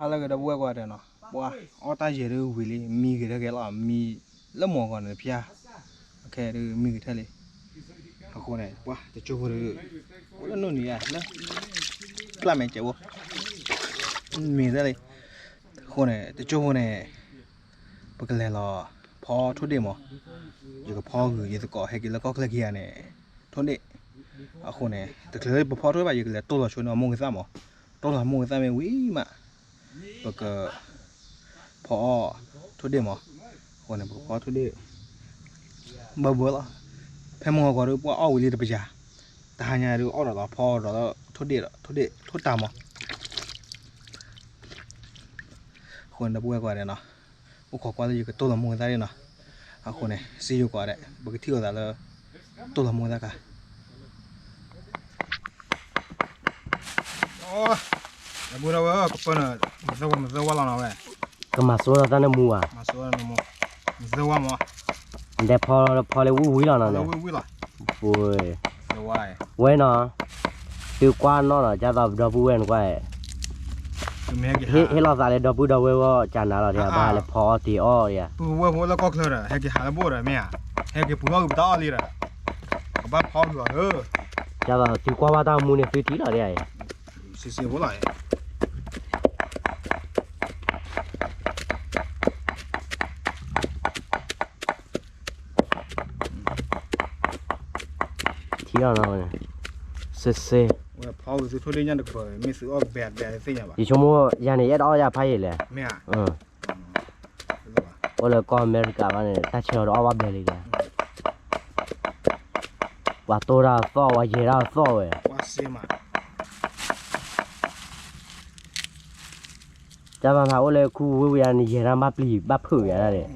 ဟါလၢအဂ့ၤ ဒီပုၢ်ဝဲၢ်ကိးဂၤဒဲးနီၤ, ပှၤအီၣ်တၢ်ယဲၢ်ဒုးဝံၤလံ မံဂ့ၤထဲဂ့ၤလီၤ, မံလၢမိၢ်ဂီၤန့ၣ်တဖျါ, အခဲဒုးမံဂ့ၤထဲလံ. အဃိန့ၣ် ပှၤတကၠိဖိဒုး အိၣ်လၢနုၢ်နံၤဧါ လၢ ကျါမဲာ်ကဲးဖိ မံထဲလံ. အဃိန့ၣ် တကၠိဖိန့ၣ် ပကလဲၤလီၤဖီထိၣ်ဒ့ၣ်မး, ယကဖီဂုာ်ယသကိးဟဲက့ၤလၢကီၢ်ချၢခံဂၤန့ၣ် ထိၣ်ဒ့ၣ်. အဃိန့ၣ် တချုးပဖီထိၣ်ဒ့ၣ်ဘၣ် ယကလဲၤတိၢ်လီၤဆိန့ၢ်မိၢ်ကသၣ်မး, တိၢ်လီၤမိၢ်ကသၣ်မ့ၢ်ဝံၤမး ပက ဖီအီၣ်ထိၣ်ဒ့ၣ်မး. အဃိန့ၣ် ပကဖီထိၣ်ဒ့ၣ် ဘၢဘၢလီၤ. ဖဲမုၢ်ဂီၤခီဒီး ပှၤအီၣ်ဝံၤလံတပယၤ, တဟါညါဒုးအီၣ်ဒီးလီၤဖီဒီးထိၣ်ဒ့ၣ်ဒီး ထိၣ်ဒ့ၣ်ထိၣ်တၢ်မး. အဃိန့ၣ် ဒီပုၢ်ဝဲၢ်ကိးဂၤဒဲးနီၤ, အိၣ်ခိးကွၢ်လၢယကတိၢ်လီၤမိၢ်ကသၣ်ဒၣ်နီၤ. အဃိန့ၣ် စံယိၤကိးဂၤဒဲး ပကထံၣ်လိာ်သးလၢ တိၢ်လီၤမိၢ်ကသၣ်ခါ ဒီပုၢ်ဒီဝဲၢ် ကပၢနၤ မသၢဝါလီၤနီၤဝဲ, ကမၤစိဒီးတၢ်နၢမူဧါ, မၤစိဒီးနၢမူ, မသၢဝါမး, နတဲဖီဖီလၢဝံၣ်ဝံၣ်လီၤနီၤန့ၣ်, ဝံၣ်ဝံၣ်လီၤ, ဝဲနီၤ, သုကွၢ်နီၣ်နီၤ ကၢ်သိးပဒီပုၢ်ဝဲၢ်နကွၢ်, ဟ့ၣ်လီၤသးလၢဒီပုၢ်ဒီဝဲၢ်ဂီၢ်ကနၤလီၤဒံး ဘၣ်ဟးလၢဖီအီၣ်တ့ၤအီၣ်ဒံးဧါ, ပုၢ်ဝဲၢ်ဖိလၢကီၢ်ချၢဒီး ဟဲက့ၤဟးလၢဘိၣ်ဒီးမ့ၢ်ဧါ, ဟဲက့ၤပှ့ၤအီၣ်ဂ့ၤပတၢ်အီၣ်လံဒီး ကဘၣ်ဖီဂုာ်အီၤဧၢ, ကၢ်သိးသုကွၢ်ဘၣ်တၢ်မူန့ၣ်သုထံၣ်လီၤဒံးဧါ, စံစံဖိလီၤ ထံၣ်လီၤနီၤ, စ့စ့, ယဆိကမိၣ်ယၤန့ၣ် ယအဲၣ်ဒိးအီၣ်ယၤဖးယံာ်လဲၣ်, အိၣ်လၢကီၢ်အမဲရကၤဘၣ်န့ၣ် တၢ်ဆၢအီၤတအီၣ်ဘၣ်ဘျဲၣ်လံဒီး, ပှၤတိၢ်တၢ်သီၣ် ပှၤယဲၤတၢ်သီၣ်ဝဲ ကၢ်သးနၤအိၣ်လၢခူဝ့ၢ်ဝံၤယၤန့ၣ် ယဲၤတၢ်ဘၣ်ပျံၤဘၣ်ဖုးယၤဒၣ်န့ၣ်,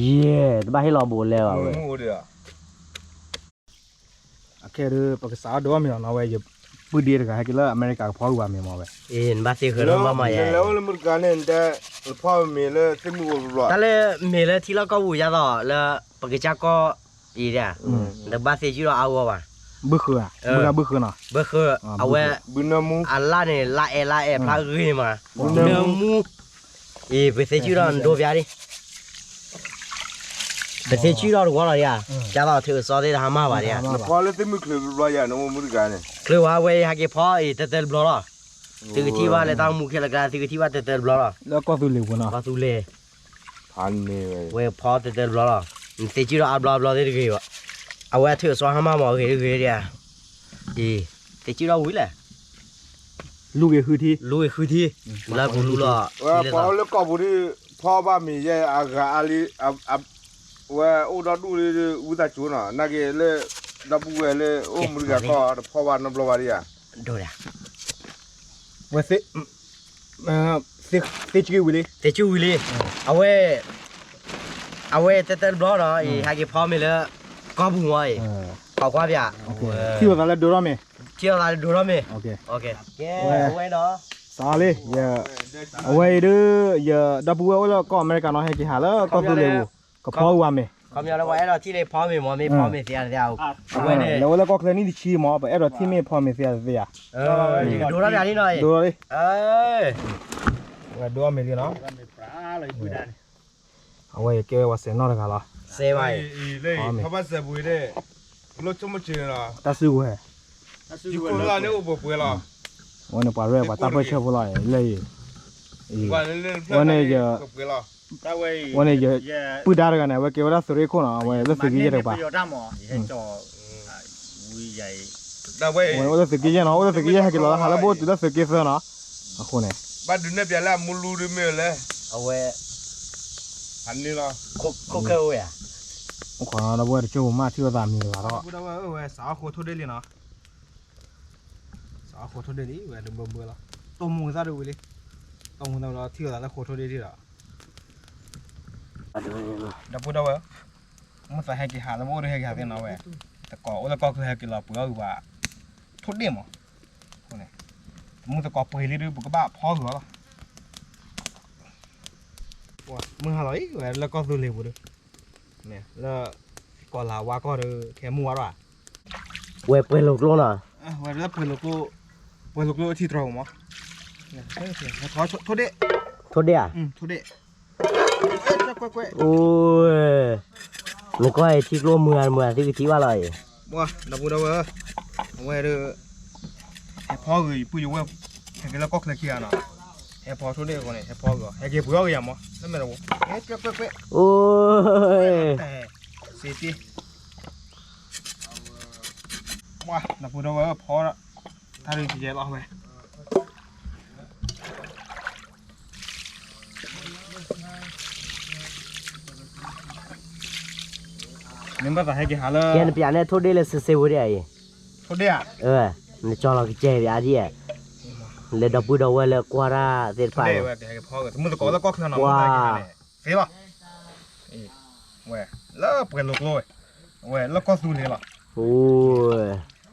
ယဲၤ တဘၣ်ဟ့ၣ်လီၤဘူးလဲဘၣ်ဝဲ, အခဲဒုး ပကစးထီၣ်ဒိးအီၣ်မ့ၤလီၤနီၤဝဲ, ယပုၢ်ဒ့တဂၤဟဲက့ၤလၢအမဲရကၤကဖီအီၣ်ဝဲမ့ၤမးဝဲ, နဘၣ်သ့ဃၢၤလၢမးမးယဲၤ, တၢ်လၢမ့ၤလၢထံလီၢ်ကီၢ်ပူၤယါသီးလၢ ပကစၢ်ကီၢ်အံၤဒၣ်, နတဘၣ်သ့စုဒီးအါဂီၢ်ဘၣ်, ဘုဃုာ်ဧါ, ဘုဃုာ်နီၤ, ဘုဃုာ်, အဝဲ အလၣ်န့ၣ် လါအဲၣ်လါအဲၣ်ဖျါဂ့ၤမး, နၢမူ, အံၤ ပသ့စုဒီးနဒိပျါဒံး ပသ့စုဒီးတဝီလီၤဒံးဧါ, ကၢ်သိးထုးအစီသ့ၣ်တဟါမၢ်ဘၣ်ဒံးဧါ, နဖီလၢသုမုၢ်ချုးဘျီယၤနမူမူတဂၤန့ၣ်, ချုးဝဲဝဲဟဲက့ၤဖီအံၤ တၢတၢတဘျီလီၤ, သုကထံၣ်ဘၣ်လၢတၢ်မူခဲလၢာ်ကျါ သုကထံၣ်ဘၣ်တၢတၢတဘျီလီၤ, လၢကီၢ်သူလ့ၤပူၤနီၤ, ကီၢ်သူလ့ၤ, ဝဲဖီတၢတၢတဘျီလီၤ, နသ့စုဒီးအါဘျီအါဘျီသ့ၣ်တဂ့ၤဘၣ်, အဝဲအထုးအစီဟါမၢ်မးဂ့ၤတဂ့ၤဒံးဧါ, အံၤ သ့စုဒီးဝံၤလဲၣ် လူၤဂ့ၤဃုထံ, လူၤဂ့ၤဃုထံ, လၢပူၤလူၤလီၤ, ပှၤအိၣ်လၢကီၢ်ပူၤဒ် ဖီဘၣ်မ့ၤယဲအဂၤအါလံ, ဝဲအိၣ်ဒီဒူၣ်လၢဝံသးစူၤနီၤ, နာ်က့ၤလၢ ဒီပုၢ်ဝဲၢ်လၢအိၣ်မူတဂၤကီၢ် တဖီဘၣ်နီတဘျီဘၣ်ဒံးဧါ, ဝဲ သ့စုဝံၤလံ, သ့စုဝံၤလံ, အဝဲ အဝဲတၢတၢတဘျီနီၤ, အံၤဟဲက့ၤဖီမ့ၤလၢ ကီၢ်ပူၤမးအံၤ, ခိးကွၢ်ပၠး, ထံၣ်လိာ်သးလၢဒိထီၣ်မ့ၤ, ထံၣ်လိာ်သးလၢဒိထီၣ်မ့ၤ, ဝဲနီၤ, စးလံ, အဝဲအံၤဒုး ယဒီပုၢ်ဝဲၢ်အိၣ်လၢကီၢ်အမဲရကၤနီၤ ဟဲက့ၤဟးလၢကီၢ်သူလ့ၤပူၤ, ကဖီဝဲမ့ၤ, ခီပညီလၢပှၤအဲၣ်ဒိးထံၣ်လၢဖီမ့ၤမး မ့ၢ်ဖီမ့ၤသ့ဧါသ့ဧါ, အဝဲန့ၣ် လဲၤဝဲလၢကီၢ်ချၢနံၣ်တဆံမး ပအဲၣ်ဒိးထံၣ်မ့ၢ်ဖီမ့ၤသ့ဧါသ့ဧါ, ဒိထီၣ်ပၠးလံနီၤ, ဒိထီၣ်လံ, ဝဲဒိထီၣ်မ့ၤလံနီၤ, အဝဲကဲဝဲပှၤစဲးနီၣ်တဂၤလီၤ, စဲးဘၣ်အံၤ, တၢ်စုကဝဲၤ, အဝဲန့ၣ်ပှၤရဲၣ်ပှၤတၢ်ပၢၢ်ဆၢဖိလီၤ, လၢအံၤ, အဝဲန့ၣ်ယ ဝဲန့ၣ်ယ ပုၢ်ဒါတဂၤန့ၣ် အဝဲကဲဝဲဒၣ်သုးရ့ၣ်ခိၣ်နီၤ, အဝဲလၢသုးက့ယဲၢ်တကပၤ, အိၣ်လၢသုးက့ယဲၢ်နီၤ, အိၣ်လၢသုးက့ယဲၢ်ဟဲက့ၤလီၤလၢဟးလၢဘိၣ်တုၤလၢသုးက့သၢနီၤ, အဃိန့ၣ် ဘၣ်ဒုးနဲၣ်ပၠးလၢအမူလူဒုးမ့ၢ်လၢ အဝဲ ဟးန့ၢ်လီၤ, ခိၣ်ခဲဝဲဧါ, အိၣ်ခိးဒီပုၢ်ဝဲၢ်တကၠိၢ်မး ထံၣ်လိာ်သးမံၤလၢၤဒီး, ဒီပုၢ်ဝဲၢ်ဧၢ ဝဲစးအီၣ်ဃိထိၣ်ဒ့ၣ်လံနီၤ, စးအီၣ်ဃိထိၣ်ဒ့ၣ်လံ ဝဲဒုးဘၢဘၢလီၤ, တိၢ်မိၢ်ကသၣ်ဒုးဝံၤလံ, တိၢ်မိၢ်ကသၣ်လီၤ ထံၣ်လိာ်သးလၢဃိထိၣ်ဒ့ၣ်လံဒီး, ဒီပုၢ်ဝဲၢ်ဧၢ, မုၢ်သးဟဲက့ၤဟးလၢပအိၣ်ဒုးဟဲက့ၤဟးသ့နီၤဝဲ, သကိးအိၣ်လၢကီၢ်ချၢဟဲက့ၤလီၤပှ့ၤအီၣ်ဂုၤဘၣ်, ထိၣ်ဒ့ၣ်မး, အဃိန့ၣ်, မုၢ်သကိးပှ့ၤလံဒုး ပကဘၣ်ဖီဂုၤအီၤလီၤ, မုၢ်ဟါလီၤအံၤ ဝဲလၢကီၢ်သူလ့ၤပူၤဒုး, လၢ ကီၢ်လၤဝါကီၢ်ဒီး ခဲမုၢ်ဝါထီၣ်ဧါ, ဝဲပှဲၤလိာ်ကျိနီၤ, ဝဲလၢပှဲၤလိာ်ကျိ, ပှဲၤလိာ်ကျိထံတြီၤမး, ထိၣ်ဒ့ၣ်, ထိၣ်ဒ့ၣ်ဧါ, ထိၣ်ဒ့ၣ်, အိၣ်, နကွၢ်အံၤထံကျိမုာ်ဂၤမုာ်ဂၤသုကထံၣ်ဘၣ်လီၤအံၤ, ဒီပုၢ်ဒီဝဲၢ်ဧၢ, အဝဲဒၣ် ဟဲဖီဂ့ၤယပုၢ်ယဝဲၢ်, ဟဲက့ၤလၢကီၢ်ချၢခံဂၤနီၤ, ဟဲဖီထိၣ်ဒ့ၣ်အဃိန့ၣ် ဟဲဖီဂ့ၤအီၤ ဟဲက့ၤပှ့ၤအီၣ်ဂ့ၤယၤမး, လၢမဲာ်တဝီ, ကွဲးကွဲးကွဲး, အိၣ်, စ့တ့ၢ်, ဒီပုၢ်ဒီဝဲၢ်ဧၢ ဖီ, တၢ်ရ့တယဲလီၤဝဲ မ့ၢ်ဘၣ်သးဟဲက့ၤဟးလၢ, ကဲနပျးန့ၣ်ထိၣ်ဒ့ၣ်လၢစ့စ့ဖိဒ်အံၤ, ထိၣ်ဒ့ၣ်ဧါ, နကၠီလီၤကစဲပျးဒ်အံၤ, လၢဒီပုၢ်ဒီဝဲၢ်လၢကွၢ်တၢ်သ့ၣ်တဖၣ်, ကွၢ်, သ့လီၤ, ဝဲ, လၢပှဲၤလိာ်ကျိဝဲ, ဝဲလၢကီၢ်သူလ့ၤလီၤ,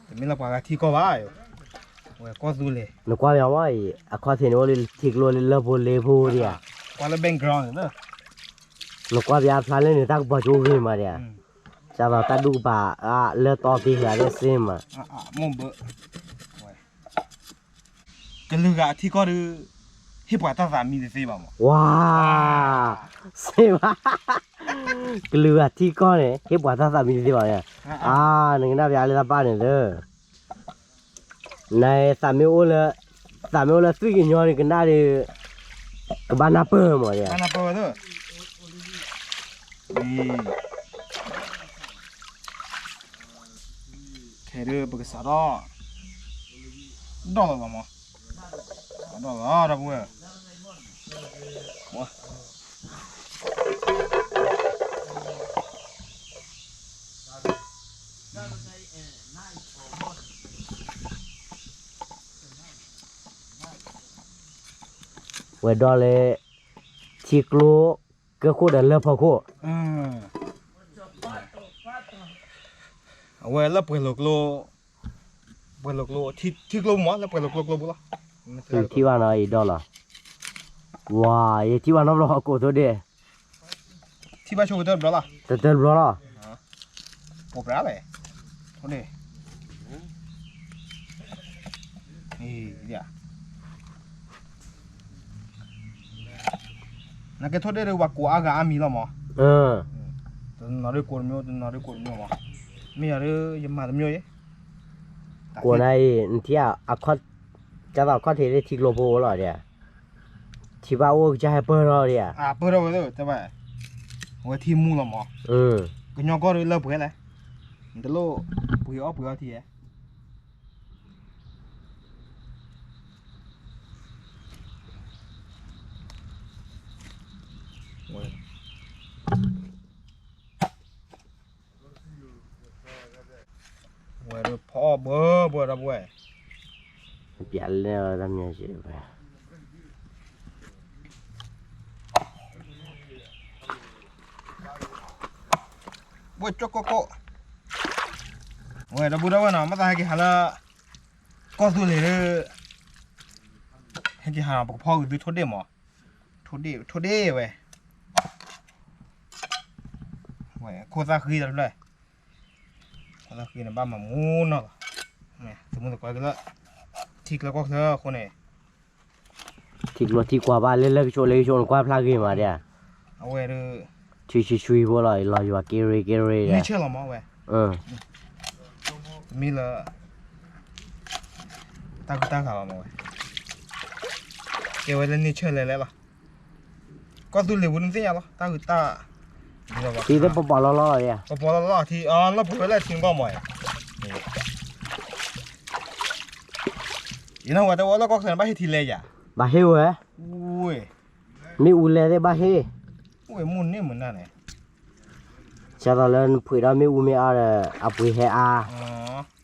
တမ့ၢ်လၢပှၤဂၤထံကီၢ်ဘၣ်, ဝဲကီၢ်သူလ့ၤ, နကွၢ်ပျးဝဲအံၤ အခီၣ်ထံးန့ၣ်အိၣ်လၢထံကျိလၢလၢၢ်ဖိလ့ဖိဒ်ဧါ, ကွၢ်လၢ background န့ၣ်လၢ နကွၢ်ပျးအဖျါလၢန့ၣ် တၢ်ကပီၤကၠိဂ့ၤမးဒ်ဧါ, ဒ်သိးတၢ်ဒူၣ်ကပၤအါလၢတီသ့ဃာ်ဒီးစ့မး, ကလုာ်ဂၤအထံကီၢ်ဒီး ဟ့ၣ်ပှၤတၢ်သးမံတသ့ဘၣ်မး, ဝါ, စ့မး, ကလုာ်ဂၤထံကီၢ်န့ၣ် ဟ့ၣ်ပှၤတၢ်သးမံတသ့ဘၣ်, အါ, နကနၣ်ပျးလၢတၢ်ပာ်န့ၣ်လၢ န, သးမ့ၢ်အိၣ်လၢ, သးမ့ၢ်အိၣ်လၢသွံၣ်ကညီန့ၣ် ကနၣ်ဒီး, ကဘၣ်နၢ်ပၢၢ်မး, ခဲဒၣ်ပကစးထီၣ်, ဒီၣ်လီၤလီၤမး, ဒီၣ်လီၤဒီပုၢ်ဝဲၢ်, ဝဲဒီးလၢ, ထံကျိ, ကၢၢ်ခိၣ်ဒီးလၢၢ်ဖီခိၣ်, အဝဲလၢပှဲၤလိာ်ကျိ, ပှဲၤလိာ်ကျိ, ထံကျိမး လၢပှဲၤလိာ်ကျိကျိပူၤလီၤ, ထံၣ်ဘၣ်နီၤအံၤဒီးလီၤ, ဝါ, ယထံၣ်ဘၣ်နီတဘျီကိးထိၣ်ဒ့ၣ်, ထံၣ်ဘၣ်ဆိကတၢၢ်တဘျီလီၤ, တတၢၢ်တဘျီလီၤ ပှဲၤလၢ, နကဲထိၣ်ဒ့ၣ်ဒီးပှၤကိးအါဂၤအါမံၤလီၤမး, တနီၤဒ်ကိးတမံၤ တနီၤဒ်ကိးတမံၤမး, မ့ၢ်ယၤဒီးယမၤတမံၤအံၤ, ကိးနၤအံၤ နထံၣ်, ကၢ်သိးခီၣ်ထံးလၢထံကျိဖိအိၣ်လီၤဒ်ဧါ, ထံဘၣ်အိၣ်ကစၢ်ဟဲပၢၢ်ထီၣ်ဒ်ဧါ, ပၢၢ်ထီၣ်ဝဲ, အဝဲထံမူလီၤမး, ကညီကီၢ်ဒီးလၢပှဲၤလဲၣ်, နတလိၣ်ပှ့ၤအီၣ်ပှ့ၤအီထံဧါ ဝဲဖီအီၣ်ဘၢဘၢဒီပုၢ်ဝဲၢ်, ပျးလဲၣ်တၢ်မၠဲၣ်စ့ၢ်ဝဲ, ဝဲကၠီၣ်ကိၣ်ကိၣ်, ဝဲဒီပုၢ်ဒီဝဲၢ်နီၤ မ့ၢ်သးဟဲက့ၤဟးလၢ, ကီၢ်သူလ့ၤလၢ, ဟဲက့ၤဟးပကဖီဂ့ၤသုထိၣ်ဒ့ၣ်မး, ထိၣ်ဒ့ၣ် ထိၣ်ဒ့ၣ်ဝဲ, ဝဲခိၣ်သၣ်ဃံတဖျၢၣ်, ခိၣ်သၣ်ဃံန့ၣ်ဘၣ်မၤမူနီၢ်လီၤ, သုမုၢ်သကိးကလၢ, ထံကျိကီၢ်ချၢအဃိန့ၣ် ထံကျိထံကွၢ်ဘၣ်လၢလၢကဆိးလၢကဆိး နကွၢ်ဖျါဂ့ၤမးဒ်, အဝဲဒၣ်, ဆှံဆှံဆှံဖိလီၤ လီၤယွၤက့ရ့က့ရ့ဒီး, မ့ၢ်လၢ, တၢ်ဂုၤတၢ်ဂၤလီၤမးဝဲ, ကဲဝဲလၢန့ၢ်ဆၢလဲၤလဲၤလီၤ, ကီၢ်သူလ့ၤပူၤနသ့ၣ်ညါလီၤ တၢ်ဂုၤတၢ်, ထံသ့ၣ်ပပီၤလီၤလီၤလီၤ, ပပီၤလီၤလီၤထံ လီၢ်ပှဲၤလၢထံကီၢ်မး, ယနဝဲတဝဲလၢကီၢ်ချၢန့ၣ် ဘၣ်ဟ့ၣ်ထံလဲၤယၤ, ဘၣ်ဟ့ၣ်ဝဲ, မ့ၣ်အူလဲသ့ၣ်ဘၣ်ဟ့ၣ်, မုၢ်န့ၣ်မုၢ်နၤန့ၣ်, ဒ်သိးလၢနဖှ့းဒီးမ့ၣ်အူမ့ၢ်အါဒီး အပှ့ၤဟဲအါ,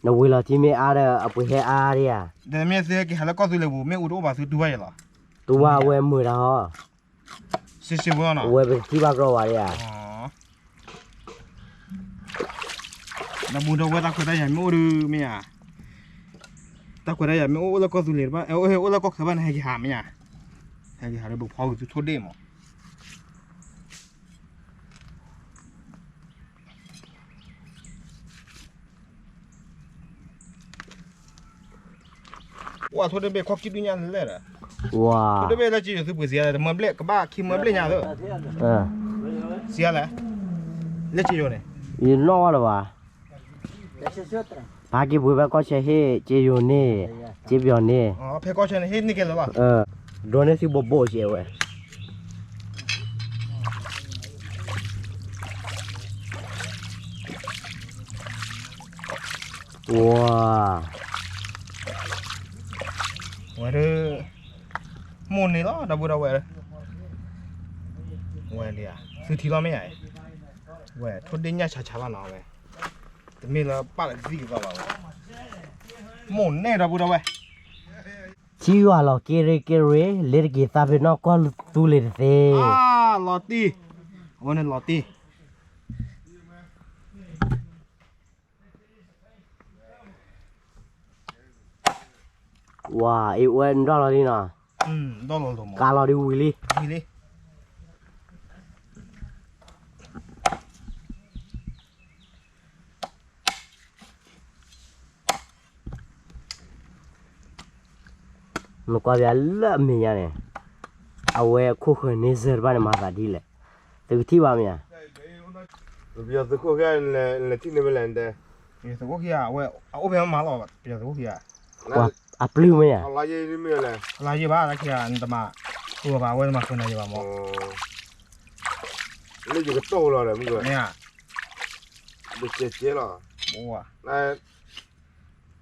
နဝ့ၤလီၤထံမ့ၢ်အါဒီး အပှ့ၤဟဲအါဒ်ဧါ, ဒီးမ့ၢ်သုဟဲက့ၤဟးလၢကီၢ်သူလ့ၤပူၤ မ့ၣ်အူတအိၣ်ဘၣ်သုတူၢ်ဘၣ်ယၤလီၤ, တူၢ်ဘၣ်ဝဲမုာ်တၢ်ဟီ, ဝဲပကထံၣ်ဘၣ်ကြီဘၣ်ဒ်ဧါ ဒီပုၢ်ဒီဝဲၢ်တၢ်ခွဲးတၢ်ယာ်မ့ၢ်အိၣ်ဒီးမ့ၢ်ဧါ, တၢ်ခွဲးတၢ်ယာ်မ့ၢ်အိၣ်လၢကီၢ်သူလ့ၤတဖၣ် အိၣ်လၢကီၢ်ချၢဘၣ်န့ၣ် ဟဲက့ၤဟးမ့ၢ်ဧါ, ဟဲက့ၤဟးဒီးပကဖီဂ့ၤသုထိၣ်ဒ့ၣ်မး, ဝဲ ဝဲထိၣ်ဒ့ဘ့ၣ်ခီၣ်ခံဒုညါလဲၣ်ဒီး, ဝဲထိၣ်ဒ့ဘ့ၣ်လၢက့ယိၤသုပှ့ၤစံးလဲၣ် တမၢဘျဲၣ်ကဘၣ်ခံမၢဘျဲၣ်ညါသု, စံးလဲၣ်, လၢက့ယိၤန့ၣ်, ယနီၣ်ဝဲလၢၤဘၣ်, ပဟးက့ၤပှ့ၤဖဲကီၢ်ဆၢဟ့ၣ်က့ယိၤန့ၣ်, က့ပယီၤန့ၣ်, ဖဲကီၢ်ဆၢန့ၣ်ဟ့ၣ်န့ၢ်က့ၤလၢၤဘၣ်, ဒိးန့ၢ်သုဘိးဘိးစဲးဝဲ ဝါ, ဝဲဒၣ်, မိၢ်န့ၣ်လီၤ ဒီပုၢ်ဒီဝဲၢ်, ဝဲလံဧါ သုထံလီၤမ့ၢ်ဧါ, ဝဲထိၣ်ဒ့ၣ်ညၣ်ဆးဆးဘၣ်နီၤဝဲ, တမ့ၢ်လၢပၢ်လၢကသံၣ်ကသီလီၤဝဲ, မိၢ်န့ၣ်ဒီပုၢ်ဒီဝဲၢ် ထံယွၤလီၤက့ရ့က့ရ့ လ့တက့ၤသးပ့ၤနီၣ်ကီၢ်သူလ့ၤတသ့, လီၤတံၢ်, အဝဲန့ၣ်လီၤတံၢ် ဝါ အံၤဝဲဒီၣ်လီၤလံနီၤ, ကးလီၤဒံးဝံၤလံ, ဝံၤလံ နကွၢ်ပၠးလၢအမဲာ်ညါန့ၣ်, အဝဲခိၣ်ဃၢၤန့ဆၢၣ်တဖၣ်န့ၣ်မၤသးဒ်လဲၣ်, သုကထံၣ်ဘၣ်မ့ၢ်ဧါ, ပယီၤသုးခိၣ်ဃၢၤလဲၤထံၣ်န့ၢ်ဝဲလဲၣ်, ပယီၤသုးခိၣ်ဃၢၤဧါ, အဝဲအအိၣ်ဖဲမၤလီၤ, ပယီၤသုးခိၣ်ဃၢၤဧါ, အပျုၢ်မ့ၢ်ဧါ, အလါယ့ၢ်ဘၣ်, နတမၤဃုာ်ဘၣ်, အဝဲတမၤဃုာ်နၤယဘၣ်မး, လၢယကတိၢ်လီၤဒီးမ့ၢ်ဧါ, တ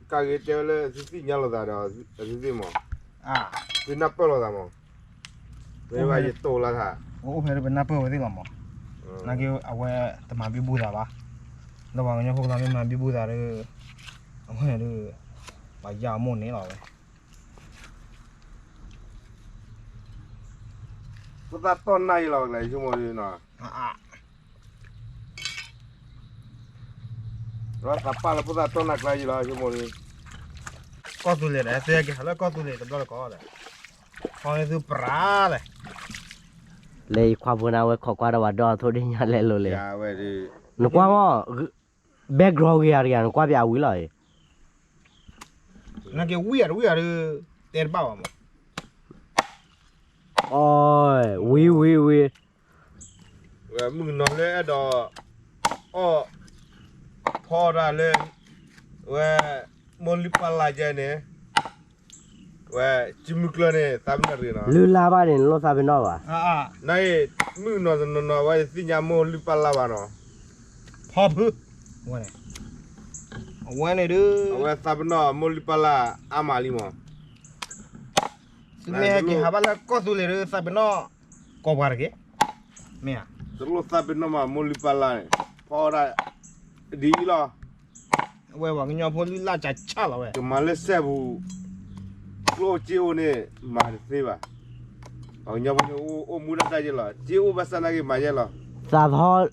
ကဲကဲလီၤ, ကဂ့ၤတဲဝဲလၢသုသ့ၣ်ညါလိာ်သးဒီးသုသ့ၣ်မး, သုနၢ်ပၢၢ်လိာ်သးမး, မ့ၢ်ဘၣ်ယတိၢ်လၢသး, အိၣ်ဖဲပနၢ်ပၢၢ်ဝဲသ့ၣ်လီၤမး, နာ်က့အဝဲတမၤဘံဘူသးဘၣ်, ဒီးပှၤကညီဖိကသးမ့ၢ်မၤဘံဘူသးဒီး, အဝဲန့ၣ်ဒီး, ပှၤယၢ်အမိၢ်န့ၣ်လီၤဝဲ ဖိသၣ်တီၢ်နၢ်အံၤလီၤ ကလဲၤဆိကမိၣ်ဒ်နီၤ, သးပာ်လၢဖိသၣ်တီၢ်နၢ်ကျါယံၤလီၤ ဆိကမိၣ်ဒ်, ကီၢ်သူလ့ၤဒီး သုဟဲက့ၤဟးလၢကီၢ်သူလ့ၤတဘျီတကီးဒီး, ခီန့ၣ်သုပြးလဲၣ်, လၢယခွါဖိန့ၣ်ဝဲခိးကွၢ်ဒီးဝဲဒီးထိၣ်ဒ့ၣ်ညါလဲလိၤလံ, နကွၢ်မး, background ဂ့ၤဧါတဂ့ၤ နကွၢ်ပၠးအဝံၤလီၤအံၤ နာ်က့ဝံၤအတဝံၤအီၤဒီး, တဲတဘၣ်ဘၣ်မး, အီ, ဝံၤဝံၤဝံၤ, ဝဲမုၣ်ကနီၤလၢအဲၣ်ဒိး, အီၣ်, ဖီတၢ်လၢ, ဝဲ, မိၢ်လုၢ်ပၢ်လၢ်ကဲန့ၣ်, ဝဲ, ကမုၢ်ကျၢၢ်န့ၣ် သးပ့ၤနီၣ်တဂ့ၤနီၤ, လုၢ်လၢ်ဘၣ်န့ၣ် နလိၣ်သးပ့ၤနီၣ်ဘၣ်, နအံၤ, မုၣ်ကနီၤတနီၤနီၤ အဝဲသ့ၣ်ညါမိၢ်လုၢ်ပၢ်လၢ်ဘၣ်နီၤ, ဖီဖု, အဝဲန့ၣ်ဒုး, အဝဲသးပ့ၤနီၣ်မိၢ်လုၢ်ပၢ်လၢ်အါမးလံမး, သုမ့ၢ်ဟဲက့ၤဟးဘၣ်လၢကီၢ်သူလ့ၤဒီး သးပ့ၤနီၣ်, ကိးပှၤတဂ့ၤ, မ့ၢ်ဧါ, တလိၣ်သးပ့ၤနီၣ်မး မိၢ်လုၢ်ပၢ်လၢ်န့ၣ်, ဖီဒၣ်, ဒ်အံၤလီၤ, အဝဲပှၤကညီဖိလုၢ်လၢ်ကဆၣ်လီၤဝဲ, ကမၤလၢစဲပူၤ, ကျိၣ်စ့အိၣ်န့ၣ်, မၤတသ့ဘၣ်, ပှၤကညီဖိန့ၣ်အိၣ်မူဒၣ်တၢ်ယဲလီၤ, စ့အိၣ်ဘၣ်ဆၣ်နာ်က့မၤယဲလီၤ, သး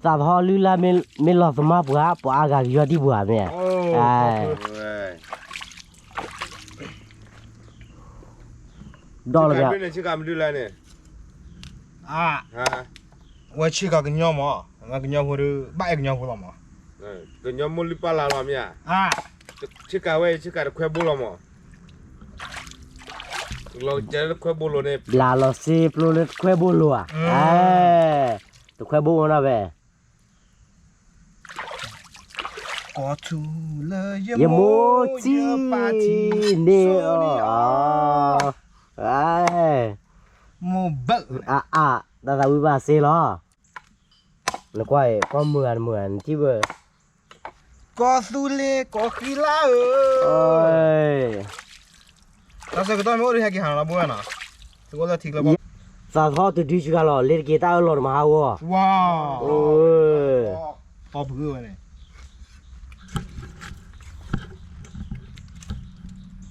သဟီလုၢ်လၢ်မ့ၢ်လီၤသမၢ်ပှၤ ပှၤအါဂၤကယီၢ်ဒံၣ်ပှၤမ့ၢ်ဧါ, ဒီးလၢန့ၣ်, ဝဲဆ့ကၤကညီမး, ကညီဖိဒီး ဘၣ်အဲၣ်ကညီဖိလီၤမး, ကညီမိၢ်လုၢ်ပၢ်လၢ်လီၤမ့ၢ်ဧါ, ဆ့ကၤဝဲ ဆ့ကၤတခွဲဘိလီၤမး, လီၤကစဲးလၢတခွဲဘိလိၤန့ၣ်, ဘျးလီၤစ့ပျိလၢတခွဲဘိလိၤဧါ, တခွဲဘိဝဲနီၤဖဲ ကီၢ်သူလ့ၤ ယမိၢ်စံး န့ၢ်အီၤ, မိၢ်ဘၢၣ် အါအါ တၢ်သးဝံၣ်ဘၣ်စ့လီၤ, နကွၢ်အံၤ ကီၢ်မုၢ်ဂၤတမုၢ်ဂၤ နထံၣ်ဘၣ်, ကီၢ်သူလ့ၤ ကီၢ်ဃံလၤဧၢ, တၢ်ဆၢကတီၢ်မ့ၢ်အိၣ်ဒီးဟဲက့ၤဟးနီၤ ဘိဝဲနီၤ, သုအိၣ်လၢထံကျါဘီ, သးသဟီၣ်တဒုစှၤလီၤ လ့ၤတက့ၤတၢ်အၢၣ်လီၤတမၤဟးဂီၤ, အၢ, အီၣ်ဖုၣ်ဝဲန့ၣ်,